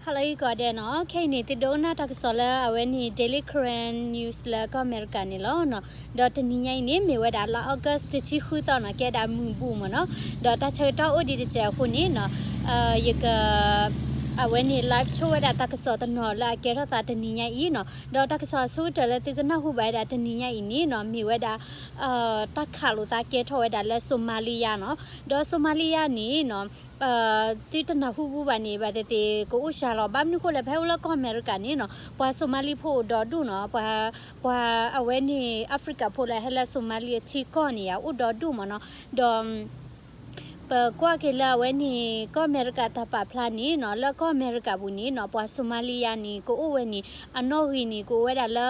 ဟါလၢအဂ့ၤကိးဂၤဒဲးနီၤ, ခဲအံၤန့ၣ် သုဒိကနၣ်တၢ်ကစီၣ်လၢအဝဲန့ၣ် Daily Karen News လၢကီၢ်အမဲရကၤန့ၣ်လီၤနီၤ. ဒီးတနံၤညါအံၤန့ၣ် မ့ၢ်ဝဲဒၣ်လါ August တဆံဃုသီနီၤ, ကဲဒၣ်မုၢ်ဘူၣ်မ့ၢ်နီၤ. ဒီးတၢ်ဆၢကတီၢ်အိၣ်ဒံးတစဲးအဃိန့ၣ်နီၤ, ယက အဝဲန့ၣ် live ဆိဝဲဒၣ်တၢ်ကစီၣ်တနီၤလၢအကဲထီၣ်သးတနံၤညါအံၤနီၤ. ဒီးတၢ်ကစီၣ်အဆိကတၢၢ်လၢသုကနၢ်ဟူဘၣ်ဝဲဒၣ်တနံၤညါအံၤန့ၣ်နီၤ, မ့ၢ်ဝဲဒၣ် တၢ်ခးလိာ်သးကဲထီၣ်ဝဲဒၣ်လၢ Somalia နီၤ. ဒီး Somalia န့ၣ်နီၤ, သုတနၢ်ဟူဘူၣ်ဘၣ်န့ၣ် ဘၣ်သ့ၣ်သ့ၣ်ကအိၣ်စှၤလီၤ. ဘၣ်မနုၤဃိလဲၣ်, ဖဲအိၣ်လၢကီၢ်အမဲရကၤန့ၣ်နီၤ, ပှၤ Somali ဖိအိၣ်ဒီဒူၣ်နီၤ, ပှၤ ပှၤအဝဲန့ၣ် Africa ဖိလၢဟဲလၢ Somali အထံကီၢ်န့ၣ် အိၣ်ဒီဒူၣ်မ့ၢ်နီၤ. ဒီး ပကွၢ်က့ၤလၢအဝဲန့ၣ် ကီၢ်အမဲရကၤတၢ်ပာ်ဖျါန့ၣ်နီၤ, လၢကီၢ်အမဲရကၤပူၤန့ၣ်နီၤ, ပှၤ Somalia န့ၣ် ကအိၣ်ဝဲန့ၣ် အနီၣ်ဂံၢ်န့ၣ် ကအိၣ်ဝဲဒၣ်လၢ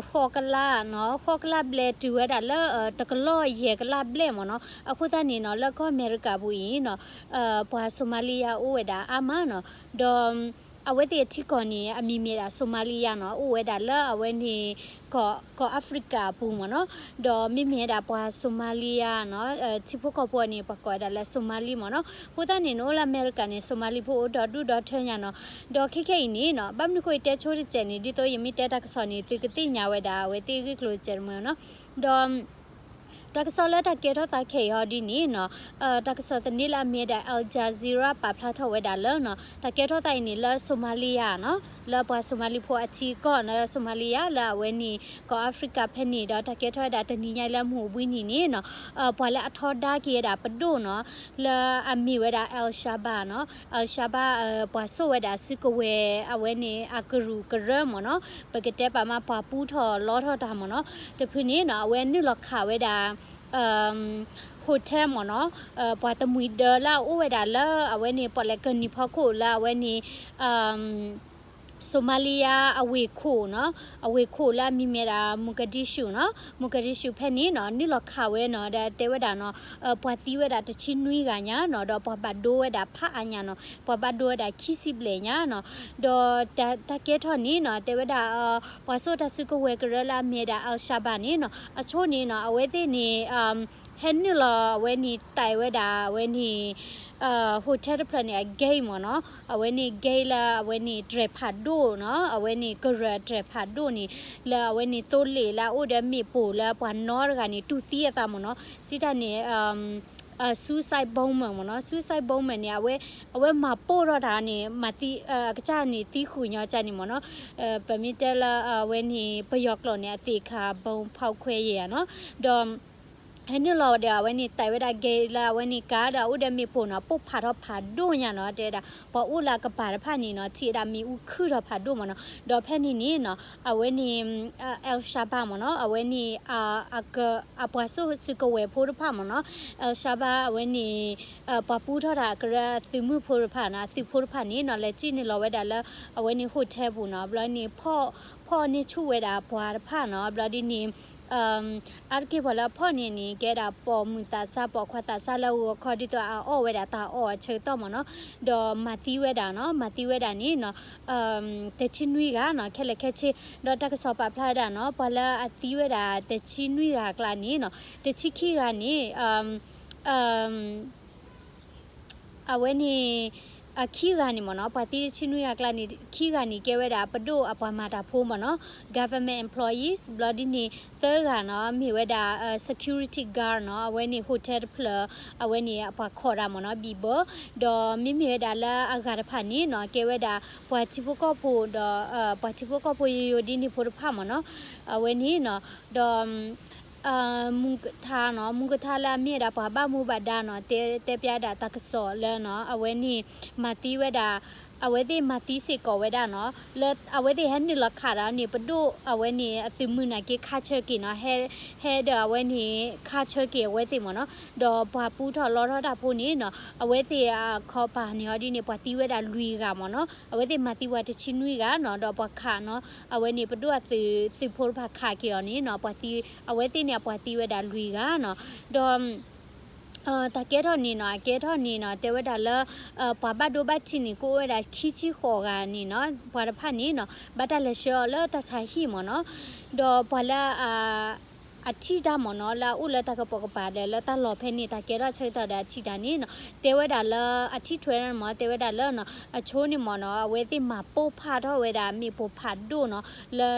ဃိးကလးနီၤ, ဃိးကလးဘျဲၣ်တုၤဝဲဒၣ်လၢ တကလီၢ်ယဲၢ်ကလးဘျဲၣ်မ့ၢ်နီၤ. အဃိသတးန့ၣ်နီၤ, လၢကီၢ်အမဲရကၤပူၤအံၤနီၤ, ပှၤ Somalia အိၣ်ဝဲဒၣ်အါမးနီၤ. ဒီး အဝဲသ့ၣ်အထံကီၢ်န့ၣ် အမံၤမ့ၢ်ဒၣ် Somalia နီၤ, အိၣ်ဝဲဒၣ်လၢအဝဲန့ၣ် ကီၢ် ကီၢ် Africa အပူၤမ့ၢ်နီၤ. ဒီးမ့မ့ၢ်ဝဲဒၣ်ပှၤ Somalia နီၤ, ထံဖိကီၢ်ဖိန့ၣ် ပှၤကိးဝဲဒၣ်လၢ Somali မ့ၢ်နီၤ. အဃိသတးန့ၣ် နအိၣ်လၢအမဲရကၤန့ၣ် Somali ဖိအိၣ်ဒီဒူၣ်ဒီထၢညါနီၤ. ဒီးခဲခဲအံၤန့ၣ်နီၤ, ဘၣ်မနုၤဃိယတဲဆိတစဲးန့ၣ်, ဒ်သိးယမ့ၢ်တဲတၢ်ကစီၣ်န့ၣ် သုကသ့ၣ်ညါဝဲဒၣ် အဝဲသ့ၣ်ဂ့ၢ်ကျိၤတစဲးတမံၤနီၤ. ဒီး တၢ်ကစီၣ်လၢတၢ်ကဲထီၣ်သးခဲအံၤဟီဒ်န့ၣ်နီၤ, တၢ်ကစီၣ်သန့လၢအမ့ၢ်ဝဲဒၣ် Al Jazeera ပာ်ဖျါထီၣ်ဝဲဒၣ်လၢနီၤ, တၢ်ကဲထီၣ်သးအံၤန့ၣ်လၢ Somalia နီၤ, လၢပှၤ Somali ဖိအထံကီၢ်လၢ Somalia လၢအဝဲန့ၣ် ကီၢ် Africa ဖဲန့ၣ်, ဒီးတၢ်ကဲထီၣ်ဝဲဒၣ်တနံၤညါအံၤလၢမုၢ်အိၣ်ဘှံးနံၤန့ၣ်နီၤ, ပှၤလၢအထီဒါက့ၤဝဲဒၣ်ပဒိၣ်နီၤ, လၢအမ့ၢ်ဝဲဒၣ် Al Shabaab နီၤ, Al Shabaab ပှၤစိာ်ဝဲဒၣ်စုကဝဲၤအဝဲန့ၣ် အကရူၢ်ကရၢမ့ၢ်နီၤ, ပကတဲပာ်မး ပှၤပူထီၣ်လီထီၣ်တၢ်မ့ၢ်နီၤ, တဖုန့ၣ်နီၤ, အဝဲနုာ်လီၤခးဝဲဒၣ် hotel မ့ၢ်နီၤ, ပှၤတမှံၤဒၢလၢအအိၣ်ဝဲဒၣ်လၢအဝဲန့ၣ် ပီၣ်လဲၣ်ကၢၢ်နံၤဖီခိၣ်လၢအဝဲန့ၣ် Somalia အဝ့ၢ်ခိၣ်နီၤ, အဝ့ၢ်ခိၣ်လၢအမံၤမ့ၢ်ဒၣ် Mogadishu နီၤ, Mogadishu ဖဲန့ၣ်နီၤ, နုာ်လီၤခးဝဲနီၤ, ဒီးတဲဝဲဒၣ်နီၤ, ပှၤသံဝဲဒၣ်တဆံနွံဂၤညါနီၤ, ဒီးပှၤဘၣ်ဒိဝဲဒၣ်ဖးအါညါနီၤ, ပှၤဘၣ်ဒိဝဲဒၣ်ခံဆံဘျဲၣ်ညါနီၤ, ဒီးတၢ်ကဲထီၣ်န့ၣ်နီၤ, တဲဝဲဒၣ် ပှၤစိာ်တၢ်စုကဝဲၤကရၢလၢအမ့ၢ်ဒၣ် Al Shabaab န့ၣ်နီၤ, အဆိန့ၣ်နီၤ, အဝဲသ့ၣ်န့ၣ် ဟဲနုာ်လီၤအဝဲန့ၣ် တဲဝဲဒၣ်အဝဲန့ၣ် hotel တဖျၢၣ်န့ၣ် အ gate မ့ၢ်နီၤ, အဝဲန့ၣ် gate လၢအဝဲန့ၣ် တြဲၤဖးဒိၣ်နီၤ, အဝဲန့ၣ် ကရၢတြဲၤဖးဒိၣ်န့ၣ်, လၢအဝဲန့ၣ် သိလ့ၣ်လၢအအိၣ်ဒီးမ့ၣ်ပိၢ်လၢပှၤနီတဂၤန့ၣ် တူၢ်သံအသးမ့ၢ်နီၤ, စံးတၢ်န့ၣ် suicide bomber မ့ၢ်နီၤ, suicide bomber န့ၣ် အဝဲ အဝဲမၤပိၢ်ထီၣ်တၢ်န့ၣ် မၤသံ အကစၢ်န့ၣ် သံဃုာ်ညီကၢ်န့ၣ်မ့ၢ်နီၤ, ပမ့ၢ်တဲလၢအဝဲန့ၣ် ပယီၤကျိာ်န့ၣ် အသ့ၣ်ခါ bomb ဖောက်ခွဲရေး နီၤ, ဒီး ဟဲနုာ်လီၤဒီးအဝဲန့ၣ် တဲဝဲဒၣ် gate လၢအဝဲန့ၣ် ကါဒီးအအိၣ်ဒီးမ့ၣ်ပိၢ်နီၤ, ပိၢ်ဖးထီၣ်ဖးဒိၣ်ညါနီၤ, တဲဝဲဒၣ် ပှၤအိၣ်လၢအကပၤတဖၣ်န့ၣ်နီၤ, ထံၣ်ဝဲဒၣ်မ့ၣ်အူခုၣ်ထီၣ်ဖးဒိၣ်မ့ၢ်နီၤ, ဒီးဖဲန့ၣ်န့ၣ်နီၤ, အဝဲန့ၣ် Al Shabaab မ့ၢ်နီၤ, အဝဲန့ၣ် အပှၤစိာ်စုကဝဲၤဖိတဖၣ်မ့ၢ်နီၤ, Al Shabaab အဝဲန့ၣ် ပှၤပူထီၣ်တၢ်ကရၢအသုးမုၢ်ဖိတဖၣ်နီၤ, အသုးဖိတဖၣ်န့ၣ်နီၤ, လဲၤစံၣ်န့ၢ်လီၤဝဲဒၣ်လၢ အဝဲန့ၣ် hotel ပူၤနီၤ, ဘျီန့ၣ် ဖီၣ်န့ၢ်ဆူၣ်ဝဲဒၣ်ပှၤတဖၣ်နီၤ, ဘျီဒ်န့ၣ် အါတက့ၢ်ပှၤလၢအဖီၣ်န့ၢ်န့ၣ် ကဲဒၣ်ပိာ်မုၣ်သးစၢ် ပိာ်ခွါသးစၢ်လၢအဂီၤခီ ဒ်သိးအအီၣ်ဝဲဒၣ်တၢ်အီၣ်အဆၢကတီၢ်မ့ၢ်နီၤ, ဒီးမၤသံဝဲဒၣ်နီၤ, မၤသံဝဲဒၣ်န့ၣ်နီၤ, တဆံနွံဂၤနီၤ, ခဲလၢာ်ခဲဆ့, ဒီးတၢ်ကစီၣ်ပာ်ဖျါဝဲဒၣ်နီၤ, ပှၤလၢအသံဝဲဒၣ်တဆံနွံဂၤအကျါန့ၣ်နီၤ, တဆံခံဂၤန့ၣ် အဝဲန့ၣ် အခံဂၤန့ၣ်မ့ၢ်နီၤ, ပှၤသံတဆံနွံဂၤအကျါန့ၣ် ခံဂၤန့ၣ် ကဲဝဲဒၣ်ပဒိၣ်အပှၤမၤတၢ်ဖိမ့ၢ်နီၤ, government employees, ဘျီဒ်န့ၣ် သၢဂၤနီၤ မ့ၢ်ဝဲဒၣ် security guard နီၤ, အဝဲန့ၣ် hotel တဖျၢၣ် အဝဲန့ၣ်အပှၤခိးတၢ်မ့ၢ်နီၤ, ဘံၣ်ဘၢ, ဒီးမ့မ့ၢ်ဝဲဒၣ်လၢအဂၤတဖၣ်န့ၣ်နီၤ ကဲဝဲဒၣ်ပှၤထံဖိကီၢ်ဖိဒီး ပှၤထံဖိကီၢ်ဖိယိယိဒ်န့ၣ်ဖိတဖၣ်မ့ၢ်နီၤ, အဝဲန့ၣ်နီၤ, ဒီး မူကထါနီၤ, မူကထါလၢအမ့ၢ်ဝဲဒၣ်ပှၤဘၣ်မူဘၣ်ဒါနီၤ, တဲ တဲပျါဒၣ်တၢ်ကစီၣ်လၢနီၤ, အဝဲန့ၣ် မၤသံဝဲဒၣ်, အဝဲသ့ၣ်မၤသံစ့ၢ်ကီးဝဲဒၣ်နီၤ, လၢအဝဲသ့ၣ်ဟဲနုာ်လီၤခးဒီးန့ၣ် ပဒိၣ်အဝဲန့ၣ်အသုးမုၢ်နာ်က့ခါဆၢက့ၤနီၤ, ဟဲ ဟဲဒီးအဝဲန့ၣ် ခါဆၢက့ၤအဝဲသ့ၣ်မ့ၢ်နီၤ, ဒီးပှၤပူထီၣ်လီထီၣ်တၢ်ဖိန့ၣ်နီၤ, အဝဲသ့ၣ်အခီပၤန့ၣ်ဟီဒ်န့ၣ် ပှၤသံဝဲဒၣ်လွံၢ်ဂၤမ့ၢ်နီၤ, အဝဲသ့ၣ်မၤသံပှၤတဆံနွံဂၤနီၤ, ဒီးပှၤခးနီၤ, အဝဲန့ၣ်ပဒိၣ်အသုး သုးဖိတဖၣ်ခးက့ၤအီၤန့ၣ်နီၤ, ပှၤသံ အဝဲသ့ၣ်န့ၣ် အပှၤသံဝဲဒၣ်လွံၢ်ဂၤနီၤ, ဒီး တၢ်ကဲထီၣ်န့ၣ်နီၤ, အကဲထီၣ်န့ၣ်နီၤ, တဲဝဲဒၣ်လၢ ပှၤဘၣ်ဒိဘၣ်ထံးန့ၣ် ကအိၣ်ဝဲဒၣ်ခံဆံဃိးဂၤန့ၣ်နီၤ, ပှၤတဖၣ်န့ၣ်နီၤ ဘၣ်တၢ်လဲၤဆှၢအီၤလၢတၢ်ဆါဟံၣ်မ့ၢ်နီၤ, ဒီးပှၤလၢ အထံၣ်တၢ်မ့ၢ်နီၤ လၢအအိၣ်လၢတၢ်ကပိာ်ကပၤဒီး လၢတၢ်လီၢ်ဖဲန့ၣ် တၢ်ကဲထီၣ်ဆၢကတီၢ်ဒီးအထံၣ်တၢ်န့ၣ်နီၤ တဲဝဲဒၣ်လၢ အထံၣ်ထွဲမ့ၢ် တဲဝဲဒၣ်လၢနီၤ အဆိန့ၣ်မ့ၢ်နီၤ အဝဲသ့ၣ်မၤပိၢ်ဖးထီၣ်ဝဲဒၣ်မ့ၣ်ပိၢ်ဖးဒိၣ်နီၤ လၢ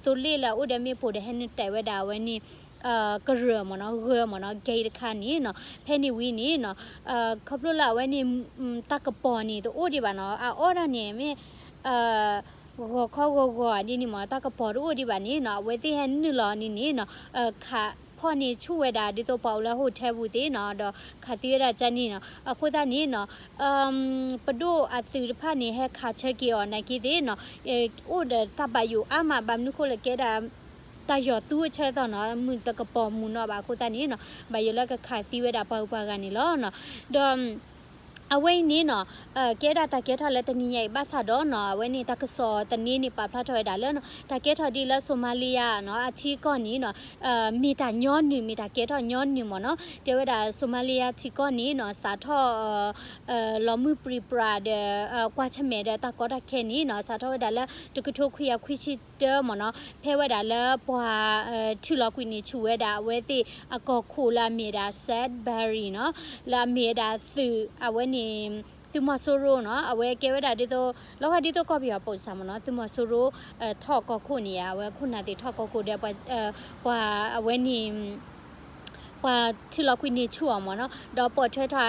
သိလ့ၣ်လၢအအိၣ်ဒီးမ့ၣ်ပိၢ်ဒီး ဟဲနုာ်တဲာ်ဝဲဒၣ်အဝဲန့ၣ် ကရၢၢ်မ့ၢ်နီၤ ဂၢၢ်မ့ၢ်နီၤ gate တခါန့ၣ်နီၤ ဖဲန့ၣ်ဝံၤန့ၣ်နီၤ ခီဖျိလၢအဝဲန့ၣ် တၢ်ကပီၤန့ၣ်တအိၣ်ဒံးဘၣ်နီၤ အအီၣ်ဒၣ်န့ၣ်မ့ၢ် ဂီၤခီဂီၤဂီၤဒ်န့ၣ်မ့ၢ် တၢ်ကပီၤတအိၣ်ဒံးဘၣ်န့ၣ်နီၤ အဝဲသ့ၣ်ဟဲနုာ်လီၤန့ၣ်န့ၣ်နီၤ ခးဖီၣ်န့ၢ်ဆူၣ်ဝဲဒၣ် ဒ်သိးပှၤအိၣ်လၢ hotel ပူၤသ့ၣ်နီၤ ဒီးခးသံဝဲဒၣ်ကန့ၣ်နီၤ အဃိသတးန့ၣ်နီၤ ပဒိၣ်အသုးတဖၣ်န့ၣ် ဟဲခးဆၢက့ၤအီၤနာ်က့သ့ၣ်နီၤ အိၣ်ဒီးတၢ်ဘၣ်ယိၣ်အါမး ဘၣ်မနုၤဃိလဲၣ်ကဲဒၣ် တၢ်ယီၤသူအဆၢကတီၢ်နီၤ မုၢ်တကပီၤမုၢ်နီၤဘၣ်အဃိသတးန့ၣ်နီၤ ဘၣ်ယိၣ်လၢကခးသံဝဲဒၣ်ပှၤဂုၤပှၤဂၤန့ၣ်လီၤနီၤ ဒီး အဝဲအံၤန့ၣ်နီၤ ကဲဒၣ်တၢ်ကဲထီၣ်လၢတနံၤညါအံၤ ဘၣ်ဆၣ်ဒီးနီၤ အဝဲန့ၣ် တၢ်ကစီၣ်သန့န့ၣ် ပာ်ဖျါထီၣ်ဝဲဒၣ်လၢနီၤ တၢ်ကဲထီၣ်ဒ်လၢ Somalia နီၤ အထံကီၢ်န့ၣ်နီၤ မ့ၢ်တၢ်ညီနုၢ် မ့ၢ်တၢ်ကဲထီၣ်ညီနုၢ်မ့ၢ်နီၤ တဲဝဲဒၣ် Somalia ထံကီၢ်န့ၣ်နီၤ စးထီၣ် လီၤမုၢ်ပြံပြါဒီး ကွၢ်ဆၢၣ်မဲာ်ဒီးတၢ်ကီတၢ်ခဲန့ၣ်နီၤ စးထီၣ်ဝဲဒၣ်လၢ တကထိခွံကယၤခွံဆံတၢမ့ၢ်နီၤ ဖဲဝဲဒၣ်လၢပှၤ ထံၣ်လီၤကွံာ်န့ၢ်ဆူၣ်ဝဲဒၣ်အဝဲသ့ၣ်အကီၢ်ခိၣ်လၢအမ့ၢ်ဝဲဒၣ် Sudbury နီၤ လၢအမ့ၢ်ဝဲဒၣ်သုး အဝဲန့ၣ် သုးမီၤစိရိၤနီၤ အဝဲကဲဝဲဒၣ်ဒ်သိး လီၤဂာ်ဒ်သိးကီၢ်ပယီၤ ပုံစံ မ့ၢ်နီၤ သုးမီၤစိရိၤ ထီၣ်ကီၢ်ခိၣ်န့ၣ် အဝဲခိၣ်နၢ်သ့ၣ်ထီၣ်ကီၢ်ခိၣ်ဒီး ပှၤအဝဲန့ၣ် ပှၤထံၣ်လီၤကွံာ်န့ၢ်ဆူၣ်အီၤမ့ၢ်နီၤ, ဒီးပိာ်ထွဲထီၣ်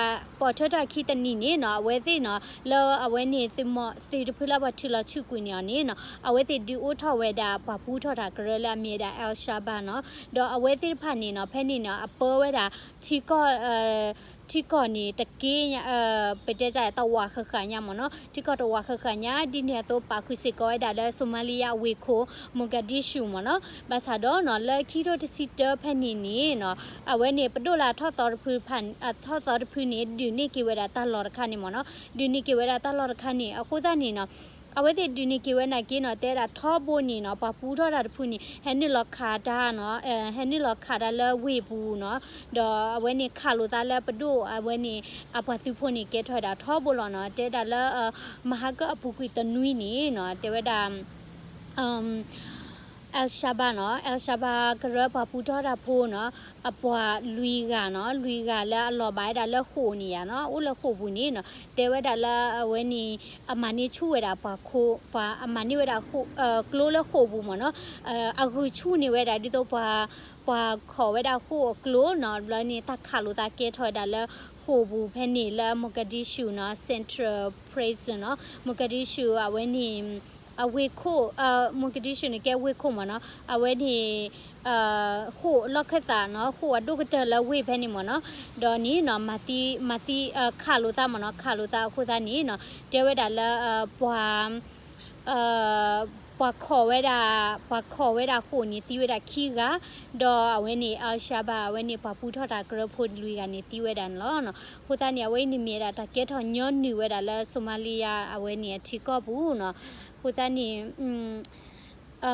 အခံတနံၤန့ၣ်နီၤ အဝဲသ့ၣ်နီၤ လၢအဝဲန့ၣ် သုးမီၤသုးတဖုလၢပှၤထံၣ်လီၤဆူၣ်ကွံာ်န့ၢ်အီၤန့ၣ်နီၤ အဝဲသ့ၣ်ဒုးအိၣ်ထီၣ်ဝဲဒၣ်ပှၤပူထီၣ်တၢ်ကရၢလၢအမ့ၢ်ဝဲဒၣ် Al Shabaab နီၤ, ဒီးအဝဲသ့ၣ်တဖၣ်န့ၣ်နီၤ ဖဲန့ၣ်နီၤ အပၢဝဲဒၣ် ထံကီၢ် ထံကီၢ်န့ၣ်တက့ၢ် ပတဲတၢ်တဝးဃၣ်ဃၣ်ညါမ့ၢ်နီၤ, ထံကီၢ်တဝးဃၣ်ဃၣ်ညါ ဒ်န့ၣ်အသိးပာ်ဃုာ်စ့ၢ်ကီးဝဲဒၣ်လၢ Somalia အဝ့ၢ်ခိၣ် Mogadishu မ့ၢ်နီၤ, ဘၣ်ဆၣ်ဒီးနီၤ လၢခံကထိတဆံတၢဖဲန့ၣ်န့ၣ်နီၤ အဝဲန့ၣ် ပဒိၣ်လၢအထီၣ်သီတဖု အထီၣ်သီတဖုန့ၣ် ဒုးန့ၢ်က့ၤဝဲဒၣ်တၢ်လီၢ်တခါန့ၣ်မ့ၢ်နီၤ, ဒုးန့ၢ်က့ၤဝဲဒၣ်တၢ်လီၢ်တခါန့ၣ် အဃိသတးန့ၣ်နီၤ အဝဲသ့ၣ်ဒုးန့ၢ်က့ၤဝဲနာ်က့နီၤ တဲဒၣ်ထီဘိန့ၣ်နီၤ ပှၤပူထီၣ်တၢ်တဖုန့ၣ် ဟဲနုာ်လီၤခးတၢ်နီၤ, ဟဲနုာ်လီၤခးတၢ်လၢဝ့ၢ်ပူၤနီၤ, ဒီးအဝဲန့ၣ်ခးလိာ်သးလၢပဒိၣ်အဝဲန့ၣ် အပှၤသုးဖိန့ၣ် ကဲထီၣ်ဝဲဒၣ်ထီဘိလီၤနီၤ, တဲဒၣ်လၢ မဟါကအပူၤကွံာ်တနွံန့ၣ်နီၤ တဲဝဲဒၣ် Al Shabaab နီၤ, Al Shabaab ကရၢပှၤပူထီၣ်တၢ်ဖိနီၤ, အပှၤလွံၢ်ဂၤနီၤ, လွံၢ်ဂၤလၢအလီၤဘၣ်ဝဲဒၣ်လၢဃိာ်န့ၣ်ယါနီၤ, အိၣ်လၢဃိာ်ပူၤန့ၣ်နီၤ, တဲဝဲဒၣ်လၢအဝဲန့ၣ် အမၤန့ၢ်ဆူၣ်ဝဲဒၣ်ပှၤခိၣ် ပှၤအမၤန့ၢ်ဝဲဒၣ် ကျိလၢဃိာ်ပူၤမ့ၢ်နီၤ, အဂုာ်ဆူၣ်န့ၢ်ဝဲဒၣ်ဒ်သိးပှၤ ပှၤခိးဝဲဒၣ်ဃိာ်အကျိနီၤ, ဘျီန့ၣ် တၢ်ခးလိာ်သးကဲထီၣ်ဝဲဒၣ်လၢ ဃိာ်ပူၤဖဲန့ၣ်လၢ Mogadishu နီၤ, Central Prison နီၤ, Mogadishu အဝဲန့ၣ် အဝ့ၢ်ခိၣ် Mogadishu န့ၣ်ကဲဝ့ၢ်ခိၣ်မ့ၢ်နီၤ, အဝဲန့ၣ် ဃိာ်လီၢ်ခၢၣ်သးနီၤ, ဃိာ်အဒိၣ်ကတၢၢ်လၢဝ့ၢ်ဖဲန့ၣ်မ့ၢ်နီၤ, ဒီးန့ၣ်နီၤ မၤသံ မၤသံ ခးလိာ်သးမ့ၢ်နီၤ, ခးလိာ်သးအဃိသတးန့ၣ်နီၤ တဲဝဲဒၣ်လၢ ပှၤ ပှၤခိးဝဲဒၣ် ပှၤခိးဝဲဒၣ်ဃိာ်န့ၣ် သံဝဲဒၣ်ခံဂၤ, ဒီးအဝဲန့ၣ် Al Shabaab အဝဲန့ၣ် ပှၤပူထီၣ်တၢ်ကရၢဖိလွံၢ်ဂၤန့ၣ် သံဝဲဒၣ်န့ၣ်လီၤ. အဃိသတးန့ၣ် အဝဲအံၤန့ၣ်မ့ၢ်ဝဲဒၣ်တၢ်ကဲထီၣ်ညီနုၢ်ဝဲဒၣ်လၢ Somalia အဝဲန့ၣ်အထံကီၢ်ပူၤနီၤ. အဃိသတးန့ၣ်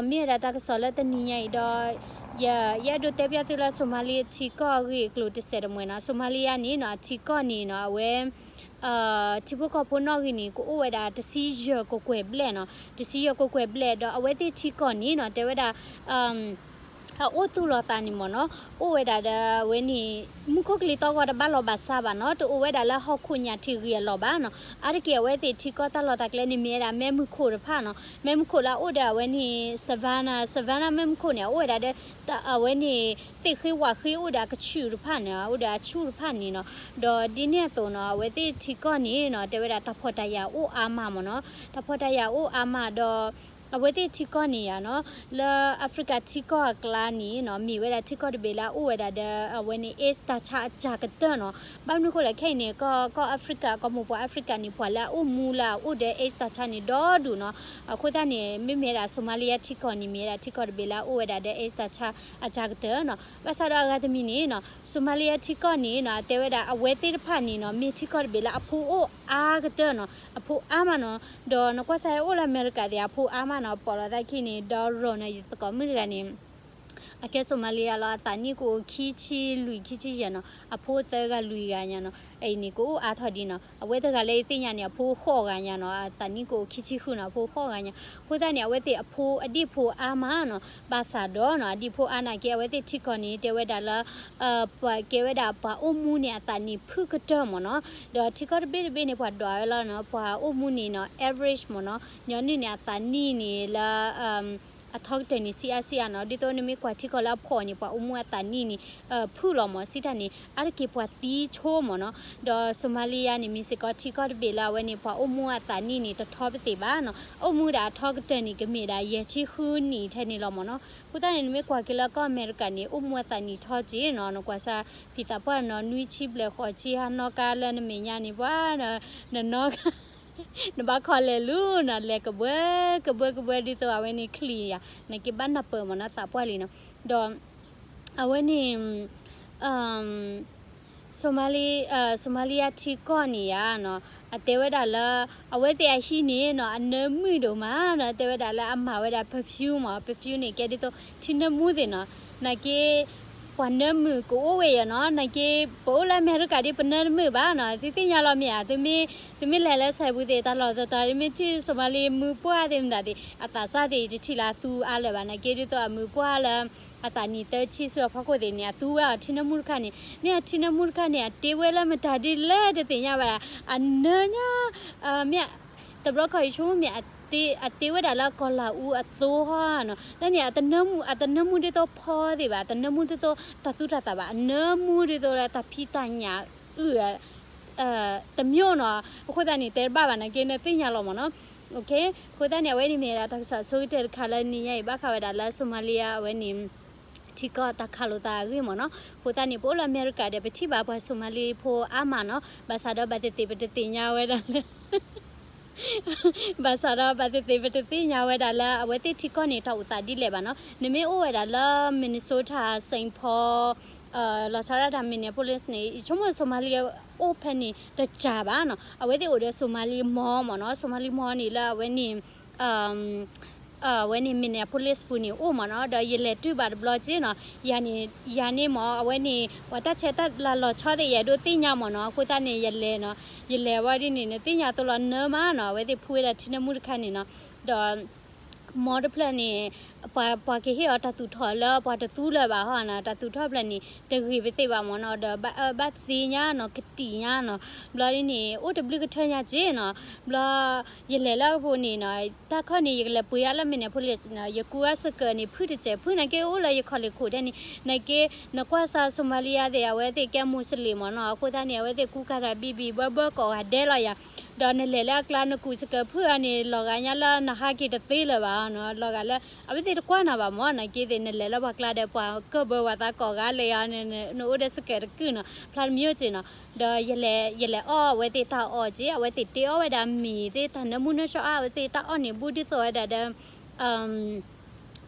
မ့ၢ်ဝဲဒၣ်တၢ်ကစီၣ်လၢတနံၤညါအံၤဒီး ယအဲၣ်ဒိးတဲပျၢ်သုလၢ Somalia ထံကီၢ်အဂ့ၢ်အကျိၤတစဲးတမှဲၤနီၤ, Somalia န့ၣ်နီၤ အထံကီၢ်န့ၣ်နီၤ အဝဲ ထံဖိကီၢ်ဖိနီၣ်ဂံၢ်န့ၣ် ကအိၣ်ဝဲဒၣ်တဆံယဲၢ်ကကွဲၢ်ဘျဲၣ်နီၤ, တဆံယဲၢ်ကကွဲၢ်ဘျဲၣ် ဒီးအဝဲသ့ၣ်ထံကီၢ်န့ၣ်နီၤ တဲဝဲဒၣ် အအိၣ်သူၣ်လီၤသးန့ၣ်မ့ၢ်နီၤ, အိၣ်ဝဲဒၣ်ဒီးအဝဲန့ၣ် မူခိၣ်ကလံၤသီၣ်ဂီၤတဘၣ်လီၤဘၣ်စးဘၣ်နီၤ, တအိၣ်ဝဲဒၣ်လၢဟီၣ်ခိၣ်ညါထံဂ့ၤအလီၢ်ဘၣ်နီၤ, အါတက့ၢ်အဝဲသ့ၣ်ထံကီၢ်တၢ်လီၢ်တၢ်ကျဲန့ၣ် မ့ၢ်ဝဲဒၣ်မဲးမုၢ်ခိၣ်တဖၣ်နီၤ, မဲးမုၢ်ခိၣ်လၢအအိၣ်ဒီးအဝဲန့ၣ် Savannah, Savannah မဲးမုၢ်ခိၣ်န့ၣ် အအိၣ်ဝဲဒၣ်ဒီး အဝဲန့ၣ် သ့ၣ်ဃ့ဝးဃ့အိၣ်ဒီးအကဆူၣ်တဖၣ်န့ၣ် အိၣ်ဒီးအဆူၣ်တဖၣ်န့ၣ်နီၤ, ဒီးဒ်န့ၣ်အသိးနီၤ အဝဲသ့ၣ်ထံကီၢ်န့ၣ်နီၤ တဲဝဲဒၣ်တၢ်ဖှီၣ်တၢ်ယာ်အိၣ်အါမးမ့ၢ်နီၤ, တၢ်ဖှီၣ်တၢ်ယာ်အိၣ်အါမးဒီး အဝဲသ့ၣ်ထံကီၢ်န့ၣ်ယါနီၤ လၢ Africa ထံကီၢ်အကျါန့ၣ်နီၤ မ့ၢ်ဝဲဒၣ်ထံကီၢ်တဘ့ၣ်လၢအအိၣ်ဝဲဒၣ်ဒီး အဝဲန့ၣ် AIDS တၢ်ဆါအစှၤကတၢၢ်နီၤ, ဘၣ်မနုၤဃိလဲၣ် ခဲအံၤန့ၣ် ကီၢ် ကီၢ် Africa ကီၢ်မိၢ်ပှၢ် Africa န့ၣ် ပှၤလၢအအိၣ်မူလၢအအိၣ်ဒီး AIDS တၢ်ဆါန့ၣ် ဒီဒူၣ်နီၤ, အဃိသတးန့ၣ် မ့မ့ၢ်ဝဲဒၣ် Somalia ထံကီၢ်န့ၣ် မ့ၢ်ဝဲဒၣ်ထံကီၢ်တဘ့ၣ်လၢအအိၣ်ဝဲဒၣ်ဒီး AIDS တၢ်ဆါအစှၤကတၢၢ်နီၤ, ဘၣ်ဆၣ်ဒီးအဂၤတမံၤန့ၣ်နီၤ Somalia ထံကီၢ်န့ၣ်နီၤ တဲဝဲဒၣ်အဝဲသ့ၣ်တဖၣ်န့ၣ်နီၤ မ့ၢ်ထံကီၢ်တဘ့ၣ်လၢအဖိအိၣ်အါကတၢၢ်နီၤ, အဖိအါမးနီၤ, ဒီးနကွၢ်စၢ်ဟဲအိၣ်လၢအမဲရကၤသ့ၣ် အဖိအါမးနီၤ, ပိာ်လီၤသးခံန့ၣ် ဒီးရီၢ်န့ၣ် ယသကိးမုၣ်တဂၤန့ၣ် အကဲ Somalia လီၤ အသးနံၣ်ကအိၣ်ခံဆံလွံၢ် ခံဆံယဲၢ်နီၤ, အဖိသၢဂၤလွံၢ်ဂၤညါနီၤ, အံၤန့ၣ် ကအိၣ်အါထီၣ်ဒံးနီၤ. အဝဲတဂၤလၢယသ့ၣ်ညါန့ၣ် အဖိဃိးဂၤညါနီၤ, အသးနံၣ်ကအိၣ်ခံဆံဃုနီၤ, အဖိဃိးဂၤညါ. အဃိသတးန့ၣ် အဝဲသ့ၣ်အဖိအဒံၣ်ဖိအါမးနီၤ, ဘၣ်ဆၣ်ဒီးနီၤ အဒံၣ်ဖိအါနာ်က့ အဝဲသ့ၣ်ထံကီၢ်န့ၣ် တဲဝဲဒၣ်လၢ ပှၤကဲဝဲဒၣ်ပှၤအိၣ်မူန့ၣ် အသးနံၣ်ဖုၣ်ကတၢၢ်မ့ၢ်နီၤ. ဒီးထံကီၢ်တဘ့ၣ်တဘ့ၣ်န့ၣ် ပှၤဒွးဝဲလီၤနီၤ, ပှၤအိၣ်မူန့ၣ်နီၤ average မ့ၢ်နီၤ, ညီနုၢ်န့ၣ် အသးနံၣ်န့ၣ်လၢ အထီကတၢၢ်န့ၣ် ဆံးအါဆံးအါနီၤ. ဒ်သိးနမ့ၢ်ကွၢ်ထံကီၢ်လၢအဖှီၣ်န့ၣ် ပှၤအိၣ်မူအသးနံၣ်န့ၣ် ဖုၣ်လီၤမ့ၢ် စံးတၢ်န့ၣ် အါတက့ၢ်ပှၤသံဆိမ့ၢ်နီၤ. ဒီး Somalia န့ၣ် မ့ၢ်စ့ၢ်ကီးထံကီၢ်တဘ့ၣ်လၢအဝဲန့ၣ် ပှၤအိၣ်မူအသးနံၣ်န့ၣ် တထီပသ့ၣ်ဘၣ်နီၤ. အိၣ်မူဒၣ်အထီကတၢၢ်န့ၣ် ကမ့ၢ်ဒၣ်ယဲၢ်ဆံဃုနံၣ်ထဲန့ၣ်လီၤမ့ၢ်နီၤ. အဃိသတးန့ၣ် နမ့ၢ်ကွၢ်က့ၤလၢကီၢ်အမဲရကၤန့ၣ် အိၣ်မူအသးနံၣ်ထီက့နီၤ, နကွၢ်စၢ်ဖံသးပှၢ်နီၤ နွံဆံဘျဲၣ်ဃိးဆံ ဟါနီၢ်ကါလၢနမဲာ်ညါန့ၣ် ပှၤ နနီၢ် နဘၣ်ခီလဲၤလူၤနီၤ, လဲၤကဘှၢကဘှၢကဘှၢ ဒ်သိးအဝဲန့ၣ်ချံယၤ နက့ဘၣ်နၢ်ပၢၢ်မ့ၢ်နီၤ သးပှၢ်လံနီၤ. ဒီး အဝဲန့ၣ် Somali Somalia ထံကီၢ်န့ၣ်ယါနီၤ, အတဲဝဲဒၣ်လၢ အဝဲသ့ၣ်အဟံၣ်န့ၣ်နီၤ အနၢမုာ်ဒိၣ်မးနီၤ, တဲဝဲဒၣ်လၢအမၤဝဲဒၣ် perfume မ့ၢ် perfume န့ၣ် ကဲဒ်သိးထံနၢမူသ့ၣ်နီၤ, နာ်က့ ပှၤနၢမုာ်ကအိၣ်ဝဲယၤနီၤ, နာ်က့ ပအိၣ်လၢအမဲရကၤဒ်ပနၢတမုာ်ဘၣ်နီၤ, သုသ့ၣ်ညါလီၤမ့ၢ်ဧါ, သုမ့ၢ်လဲၤလၢစဲးပူၤသ့ၣ် တၢ်လီၢ်တတီၤ မ့ၢ်ထံၣ် Somali မုၢ်ပှၢ်သ့ၣ်မတၤသ့ၣ် အသးစၢ်သ့ၣ် ယတထံၣ်လၢအသူအါလၢၤဘၣ်, နာ်က့ဒ်သိးအမုၢ်ပှၢ်လၢ အသးနံၣ်သၢဆံဆူအဖီခိၣ်သ့ၣ်န့ၣ် အသူဝဲအီၤထံနၢမူတခါန့ၣ်, မ့ၢ်အထံနၢမူတခါန့ၣ် အတ့ဝဲလၢမတၤဒ်လဲၣ်တသ့ၣ်ညါဘၣ်, အနၢညါ, မ့ၢ် တဘျီခီအံၤဆိကမိၣ်မ့ၢ် အတ့ဝဲဒၣ်လၢကီၤလၤအူအသိဟီနီၤ, တၢ်န့ၣ် အတနၢမူဒ်သိးဖီသ့ၣ်ဘၣ်, အတနၢမူဒ်သိးတၢ်သူတၢ်သးဘၣ်, အနၢမူဒ်သိးလၢတၢ်ဖံးတၢ်ညၣ်အုၣ် တမျိုးနီၤ, အဃိသတးန့ၣ် တဲတဘၣ်ဘၣ်နာ်က့ နသ့ၣ်ညါလီၤမ့ၢ်နီၤ. အဃိသတးန့ၣ် အဝဲန့ၣ်မ့ၢ်ဒၣ်တၢ်ကစီၣ်ဆိကတၢၢ်တခါလၢနံၤညါအံၤ ဘၣ်ဃးဝဲဒၣ်လၢ Somalia အဝဲန့ၣ် ထံကီၢ်တၢ်ခးလိာ်သးအဂ့ၢ်မ့ၢ်နီၤ. အဃိသတးန့ၣ် ပအိၣ်လၢအမဲရကၤဒီး ပထံၣ်ဘၣ်ပှၤ Somali ဖိအါမးနီၤ, ဘၣ်ဆၣ်ဒီးဘၣ်သ့ၣ်သ့ၣ်ပတသ့ၣ်ညါဝဲဒၣ်လၢ ဘၣ်ဆၣ်ဒီးဘၣ်သ့ၣ်သ့ၣ်ပတသ့ၣ်ညါဝဲဒၣ်လၢ အဝဲသ့ၣ်ထံကီၢ်န့ၣ် တၢ်အိၣ်သးဒ်လဲၣ်ဘၣ်နီၤ. နမ့ၢ်အိၣ်ဝဲဒၣ်လၢ Minnesota, Saint Paul, လီၤဆီဒၣ်တၢ် Minneapolis န့ၣ် ယဆိကမိၣ် Somali အိၣ်ဖဲန့ၣ်တစှၤဘၣ်နီၤ. အဝဲသ့ၣ်အိၣ်ဒီး Somali Mall မ့ၢ်နီၤ, Somali Mall န့ၣ်လၢအဝဲန့ၣ် အဝဲန့ၣ် Minneapolis ပူၤန့ၣ်အိၣ်မ့ၢ်နီၤ, ဒီးယလဲၤတုၤဘၣ်တဘျီက့နီၤ, ယၤန့ၣ် ယၤန့ၣ်မ့ၢ် အဝဲန့ၣ် ပှၤတၢ်ဆဲးတၢ်လၤလီၤဆီသ့ၣ် ယအဲၣ်ဒိးသ့ၣ်ညါမ့ၢ်နီၤ, အဃိသတးန့ၣ် ယလဲၤနီၤ, ယလဲၤဝဲဒ်န့ၣ် နသ့ၣ်ညါသိးလီၤနၢမးနီၤ, အဝဲသ့ၣ်ဖှူဝဲဒၣ်ထံနၢမူတခါန့ၣ်နီၤ, ဒီး mall တဖျၢၣ်န့ၣ် ပှၤ ပှၤကဟ့ၣ်အီၤတၢ်သူၣ်ထီၣ်လၢပှၤတသူလၢၤဘၣ်ဟီနီၤ, တၢ်သူၣ်ထီၣ်ဖျၢၣ်န့ၣ် တဂ့ၤပသ့ၣ်ဘၣ်မ့ၢ်နီၤ, ဒီးဘၣ်အၢဘၣ်သီညါနီၤ, ကတံာ်ညါနီၤ, ဘျီဒ်န့ၣ် အိၣ်တဘျုးကထၢညါက့နီၤ, ဘျီ ယလဲၤလၢအပူၤန့ၣ်နီၤ, တၢ်ခီန့ၣ် ယကလဲၤပှ့ၤအါလၢ Minneapolis နီၤ, ယကူအစကၢးန့ၣ် ဖုၣ်တစဲး ဖုၣ်နာ်က့အိၣ်လၢယခီၣ်လ့ၢ်ခိၣ်ထဲန့ၣ်, နာ်က့ နကွၢ်စၢ် Somalia သ့ၣ် အဝဲသ့ၣ်ကဲ Muslim မ့ၢ်နီၤ, အဃိသတးန့ၣ် အဝဲသ့ၣ်ကူကၤတၢ်ဘံဘံဘၢဘၢကိးဂၤဒဲးလီၤယၤ, ဒီးနလဲၤလၢအကျါ နကူးစကၢးဖုၣ်အါန့ၣ် လီၤဂာ်ညါလၢနဟးက့ၤတသ့လၢၤဘၣ်နီၤ, လီၤဂာ်လၢ အဝဲသ့ၣ်တကွၢ်နၤဘၣ်မ့ၢ် နာ်က့သ့ၣ် နလဲၤလၢပှၤကျါဒီး ပှၤကၢၢ်ဘၢပှၤသးကိးဂၤလၢယၤ, နအိၣ်ဒီးစကၢးတကုာ်နီၤ, ဖျါတမံၤက့နီၤ, ဒီး ယလဲၤအီၣ်အဝဲသ့ၣ်တၢ်အီၣ်က့, အဝဲသ့ၣ်တ့အီၣ်ဝဲဒၣ်မ့ၤသ့ၣ် တၢ်နၢမူနၢဆှီအါ အဝဲသ့ၣ်တၢ်အီၣ်န့ၣ် ဘူးဒ်သိးဝဲဒၣ်ဒီး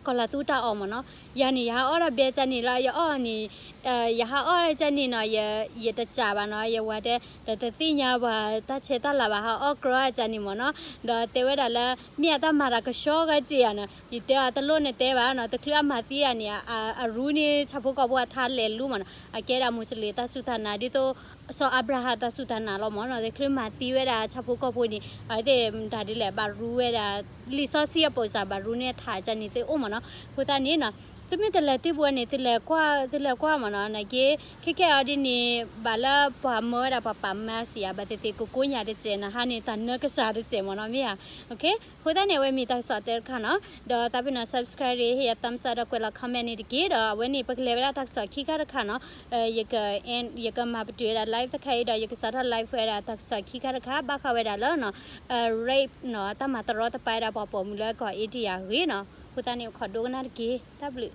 ကီၤလၤသူတၢ်အီၣ်မ့ၢ်နီၤ, ယၤန့ၣ် ယဟးအီၣ်ဒီးဘဲကန့ၣ်လီၤ, ယအီၣ်န့ၣ် ယဟးအီၣ်ကန့ၣ်နီၤ, ယတစးဘၣ်နီၤ, ယဝၤတဲ ဒီးတသ့ၣ်ညါပှၤတၢ်ဆဲးတၢ်လၤဘၣ် ဟးအီၣ်ကြီအကန့ၣ်မ့ၢ်နီၤ, ဒီးတဲဝဲဒၣ်လၢ မ့ၢ်အတၢ်မၤတၢ်ကဆှီဂၤက့ဧါနီၤ, ယတဲအီၤတလိၣ်နတဲဘၣ်နီၤ, တချုးအမၤသံယၤန့ၣ် အရူန့ၢ်ဆၣ်ဖိကီၢ်ဖိအထါလဲၤလူမ့ၢ်နီၤ, အကဲဒၣ်မူစလ့ၣ်တၢ်စူၢ်တၢ်နာ် ဒ်သိး စီၤအၤဘြၤဟၣ်တၢ်စူၢ်တၢ်နာ်လီၤမ့ၢ်နီၤ, တချုးမၤသံဝဲဒၣ်ဆၣ်ဖိကီၢ်ဖိန့ၣ် အဝဲသ့ၣ်မတၤဒ်လဲၣ် ဘၣ်ရူဝဲဒၣ် လံာ်စီဆှံအပိာ်စၢ် ဘၣ်ရူန့ၢ်ထးကန့ၣ်သ့ၣ်အိၣ်မ့ၢ်နီၤ, အဃိသတးန့ၣ်နီၤ, သုမ့ၢ်တလဲၤတ့ၢ်ပူၤန့ၣ် သုလဲၤကွၢ် သုလဲၤကွၢ်မ့ၢ်နီၤ, နာ်က့ ခဲကဲအီၤဒ်န့ၣ် ဘၣ်လၢပှၤမၢဝဲဒၣ်ပှၤပာ်မၢစံးယၤ ဘၣ်သ့ၣ်သ့ၣ် ကကိညၣ်တစဲးနီၤ, ဟါန့ၣ် တၢ်နၢကစၢ်တစဲးမ့ၢ်နီၤ မ့ၢ်ဧါ, အဃိသတးန့ၣ် အဝဲမ့ၢ်တၢ်ကစီၣ်တဲတခါနီၤ, ဒီးသးပ့ၤနီၤ subscribe ရ့ ဟ့ၣ်ယၤ thumbs up ဒီးကွဲးလီၤ comment န့ၣ်တက့ၢ်, ဒီးအဝဲန့ၣ် ပကလဲၤဝဲဒၣ်တၢ်ကစီၣ်ခံခါတခါနီၤ, ယက ယကမၤပတုာ်ဝဲဒၣ် live တခါအံၤဒီး ယကစးထီၣ် live ဝဲဒၣ်တၢ်ကစီၣ်ခံခါတခါ ဘၣ်ဃးဝဲဒၣ်လၢ rape နီၤ, တၢ်မၤတရီတပါဝဲဒၣ်ပှၤပိာ်မုၣ်လၢကီၢ် India အဂ့ၢ်နီၤ, အဃိသတးန့ၣ် အိၣ်ခိးဒိကနၣ်တက့ၢ်, တၢ်ဘျုး